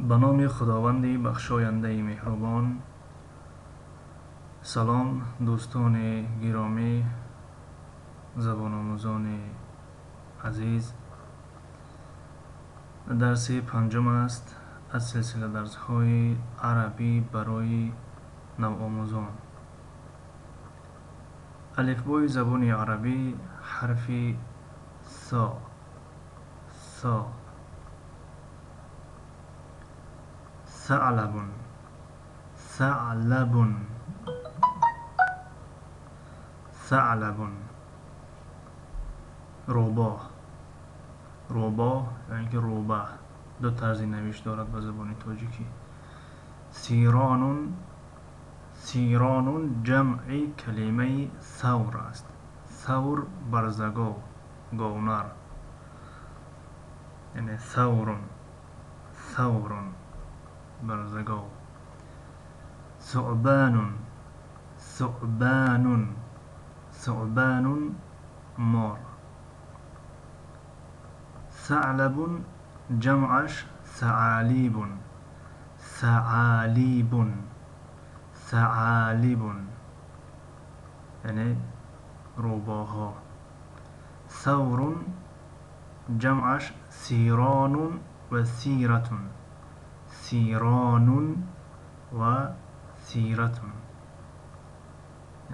Ба номи Худованди бахшояндаи меҳрубон. Салом, дӯстони гиромӣ, забономӯзони азиз. Дарси панҷум аст аз силсила дарсҳои арабӣ барои навомӯзон. Алифбои забони арабӣ, ҳарфи со, со. Саълабун, саълабун, саълабун, рӯбоҳ, рӯбоҳ ё ин ки рӯбаҳ, ду тарзи навишт дорад ба забони тоҷикӣ. Сиронун, сиронун ҷамъи калимаи савр аст. Савр барзагов, говнар, яъне саврун, саврун барзагов. Суъбанун, суъбанун, суъбанун мор. Саълабун ҷамъаш саалибун, саалибун, саалибун, яъне рӯбоҳҳо. Саврун ҷамъаш сиронун ва сиратун, сиронун ва сиратун,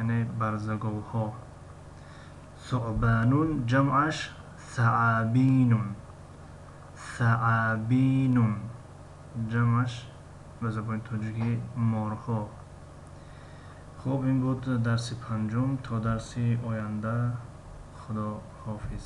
яъне барзаговҳо. Суъбанун ҷамъаш саабинун, саабинун, ҷамъаш ба забони тоҷикӣ морҳо. Хуб, ин буд дарси панҷум. То дарси оянда, Худо ҳофиз.